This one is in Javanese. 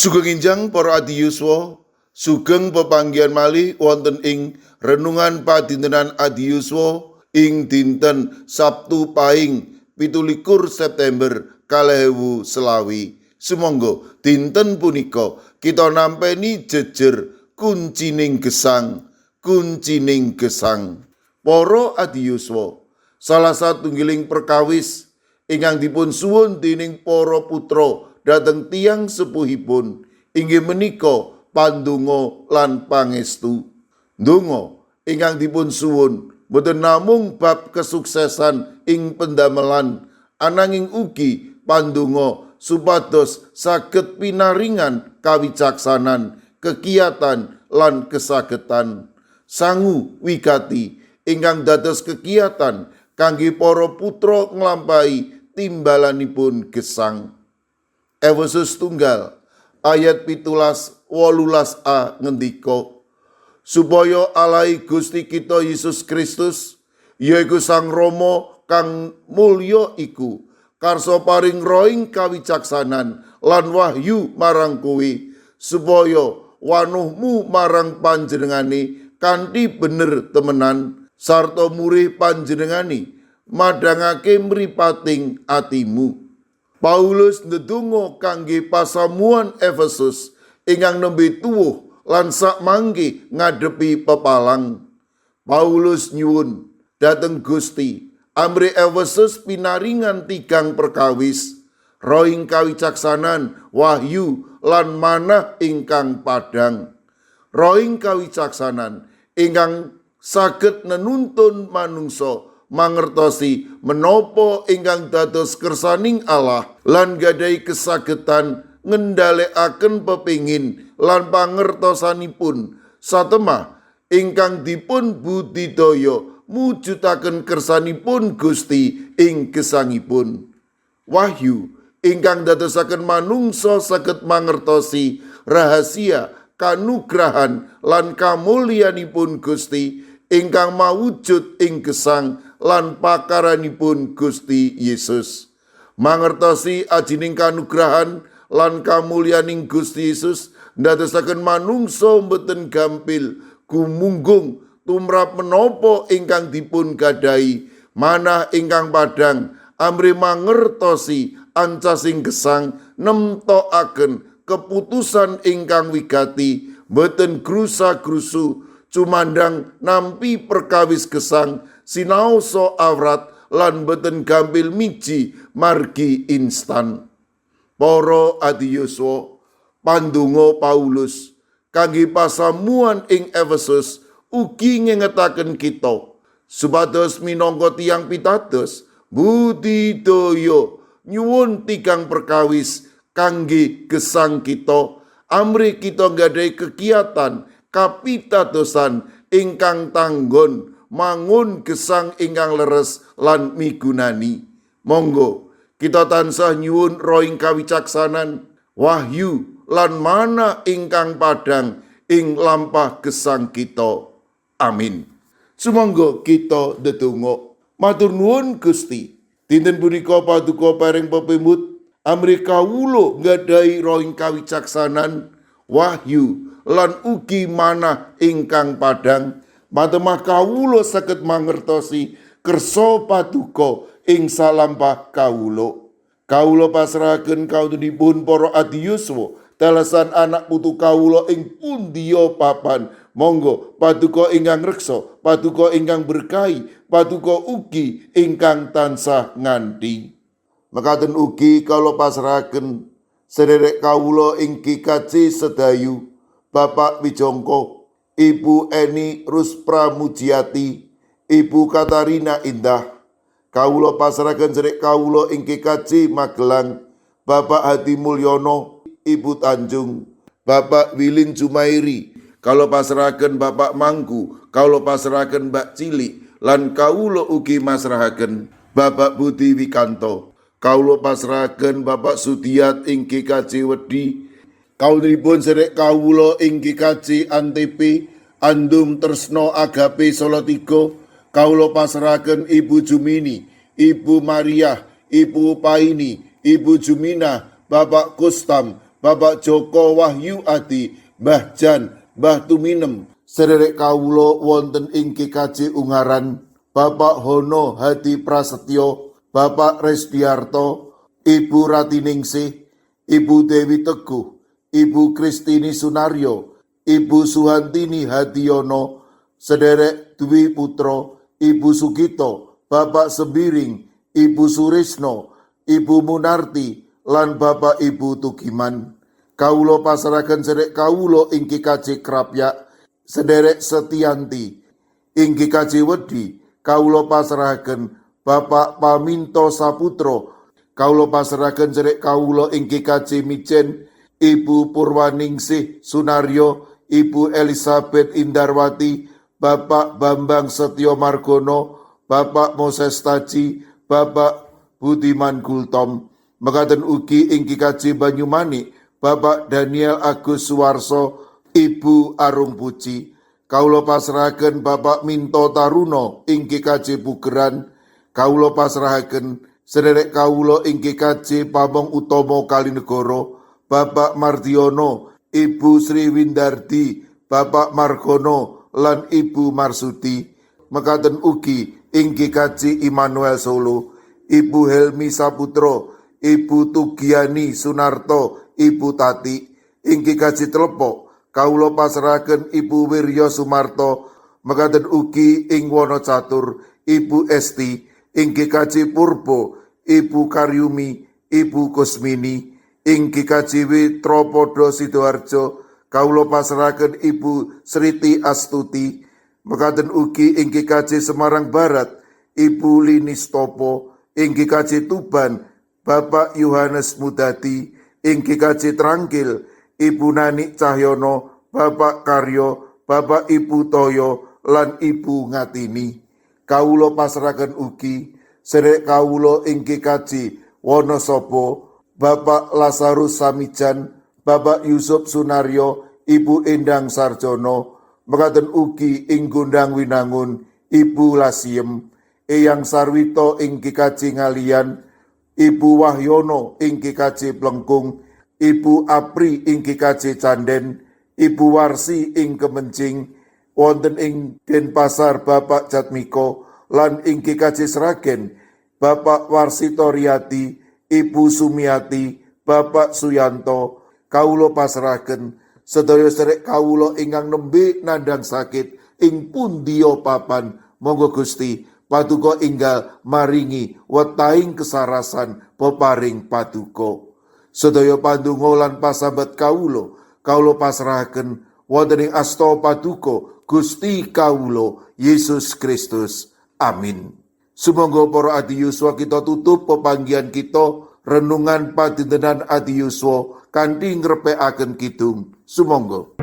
Sugeng enjang para adiyuswa, sugeng pepanggihan malih wonten ing renungan padintenan adiyuswa ing dinten Sabtu Paing 27 September 2025. Sumangga dinten punika kita nampeni jejer kuncining gesang, kuncining gesang. Para adiyuswa, salah satunggiling perkawis ingkang dipun suwun dening para putra dhateng tiyang sepuhipun inggih menika pandonga lan pangestu. Ndonga ingkang dipun suwun boten namung bab kesuksesan ing pendamelan, ananging ugi pandonga supados saged pinaringan kawicaksanan, kekiatan lan kesagetan. Sangu wigati ingkang dados kekiatan kangge para putra nglampahi timbalanipun gesang. Efesus 1 ayat 17 18a ngendika, supaya Allahe Gusti kita Yesus Kristus, yaiku Sang Rama kang mulya iku, karsa paring rohing kawicaksanan lan wahyu marang kowe, supaya wanuhmu marang panjenengane kanthi bener temenan, sarta murih panjenengane madhangake mripating atimu. Paulus ndedonga kangge pasamuan Efesus ingkang nembe tuwuh lan sakmangke ngadepi pepalang. Paulus nyuwun dhateng Gusti amrih Efesus pinaringan tigang perkawis, rohing kawicaksanan, wahyu lan manah ingkang padhang. Rohing kawicaksanan ingkang saged nenuntun manungsa mangertosi menapa ingkang dados kersaning Allah lan gadhahi kesagetan ngendhalekaken pepingin lan pangertosanipun satemah ingkang dipun budidaya mujudaken kersanipun Gusti ing gesangipun. Wahyu ingkang dadosaken manungsa saged mangertosi rahasia kanugrahan lan kamulyanipun Gusti ingkang mawujud ing gesang lan pakaranipun Gusti Yesus. Mangertosi ajining kanugrahan lan kamulyaning Gusti Yesus ndadosaken manungsa mboten gampil gumunggung tumrap menapa ingkang dipun gadahi, manah ingkang padhang amrih mangertosi ancasing gesang nemtokaken keputusan ingkang wigati, mboten grusa-grusu cumandang nampi perkawis gesang sinaosa awrat lan boten gampil miji margi instan. Para adiyuswa, pandonga Paulus kangge pasamuan ing Efesus ugi ngengetaken kita supados minangka tiyang pitados budidaya nyuwun tigang perkawis kangge gesang kita, amrih kita nggadahi kegiatan kapitadosan ingkang tanggon mangun gesang ingkang leres lan migunani. Monggo kita tansah nyuwun rohing kawicaksanan, wahyu lan manah ingkang padhang ing lampah gesang kita. Amin. Sumangga kita ndedonga. Matur nuwun Gusti. Dinten punika paduka paring pepimut amrih kawula nggadahi rohing kawicaksanan, wahyu lan ugi manah ingkang padhang. Matemah kawula saged mangertosi kersa paduka ing salampah kawula. Kawula pasrahaken kawontenipun para adiyuswa telesan anak putu kawula ing pundiya papan. Monggo paduka ingkang reksa, paduka ingkang berkahi, paduka ugi ingkang tansah nganti. Mekaten ugi kawula pasrahaken sederek kawula ing GKJ Sedayu, Bapak Wijongko, Ibu Eni Ruspramujiati, Ibu Katarina Indah. Kawula pasrahaken sederek kawula ing GKJ Magelang, Bapak Hadi Mulyono, Ibu Tanjung, Bapak Wilin Jumairi. Kawula pasrahaken Bapak Mangku, kawula pasrahaken Mbak Cilik, lan kawula ugi masrahaken Bapak Budi Wikanto. Kawula pasrahaken Bapak Sudiat ing GKJ Wedi. Kawulipun sederek kawula ing GKJ Antp, Andum Tresno Agape Salatiga. Kawula pasrahaken Ibu Jumini, Ibu Maria, Ibu Paini, Ibu Jumina, Bapak Kustam, Bapak Joko Wahyu Adi, Mbah Jan, Mbah Tuminem, sederek kawula wonten ing GKJ Ungaran, Bapak Hono Hadi Prasetyo, Bapak Resdiarto, Ibu Ratiningsih, Ibu Dewi Teguh, Ibu Kristini Sunaryo, Ibu Suhantini Hadiono, sederek Dwi Putro, Ibu Sugito, Bapak Sembiring, Ibu Surisno, Ibu Munarti, lan Bapak Ibu Tugiman. Kawula pasrahaken sederek kawula ing GKJ Krapyak, sederek Setianti, ing GKJ Wedi, kawula pasrahaken Bapak Paminto Saputro, kawula pasrahaken sederek kawula ing GKJ Mijen, Ibu Purwaningsih Sunaryo, Ibu Elizabeth Indarwati, Bapak Bambang Setyo Margono, Bapak Moses Taji, Bapak Budiman Gultom. Mekaten ugi ing GKJ Banyumanik, Bapak Daniel Agus Suwarso, Ibu Arung Puji. Kawula pasrahaken Bapak Minto Taruno ing GKJ Pugeran. Kawula pasrahaken sederek kawula ing GKJ Pamong Utomo Kalinegoro, Bapak Mardiono, Ibu Sri Windardi, Bapak Margono, lan Ibu Marsudi. Mekaten ugi ing GKJ Immanuel Solo, Ibu Helmi Saputro, Ibu Tugiani Sunarto, Ibu Tati. Ing GKJ Telepok, kawula pasrahaken Ibu Wiryo Sumarto. Mekaten ugi ing Wonocatur, Ibu Esti. Ing GKJ Purbo, Ibu Karyumi, Ibu Kusmini. Ing GKJW Tropodo Sidoarjo, kawula pasrahaken Ibu Sriti Astuti. Mekaten ugi ing GKJ Semarang Barat, Ibu Lini Stopo. Ing GKJ Tuban, Bapak Yohanes Mudati. Ing GKJ Trangkil, Ibu Nani Cahyono, Bapak Karyo, Bapak Ibu Toyo, lan Ibu Ngatini. Kawula pasrahaken ugi sederek kawula ing GKJ Wonosobo, Bapak Lazarus Samijan, Bapak Yusuf Sunaryo, Ibu Endang Sarjono. Mekaten ugi ing Gondang Winangun, Ibu Lasiem, Eyang Sarwito ing GKJ Ngalian, Ibu Wahyono ing GKJ Plengkung, Ibu Apri ing GKJ Canden, Ibu Warsi ing Kemencing, wonten ing Denpasar Bapak Jatmiko, lan ing GKJ Sragen, Bapak Warsito Riyadi, Ibu Sumiati, Bapak Suyanto. Kawula pasrahaken sedaya sederek kawula ingkang nembe nandhang sakit ing pundiya papan. Monggo Gusti Paduka enggal maringi wetahing kesarasan peparing paduka. Sedaya pandonga lan pasambat kawula, kawula pasrahaken wonten ing asta paduka Gusti kawula Yesus Kristus. Amin. Sumangga para adi yuswa, kita tutup pepanggihan kita renungan padintenan adi yuswa kanthi ngrepekaken kidung. Sumangga.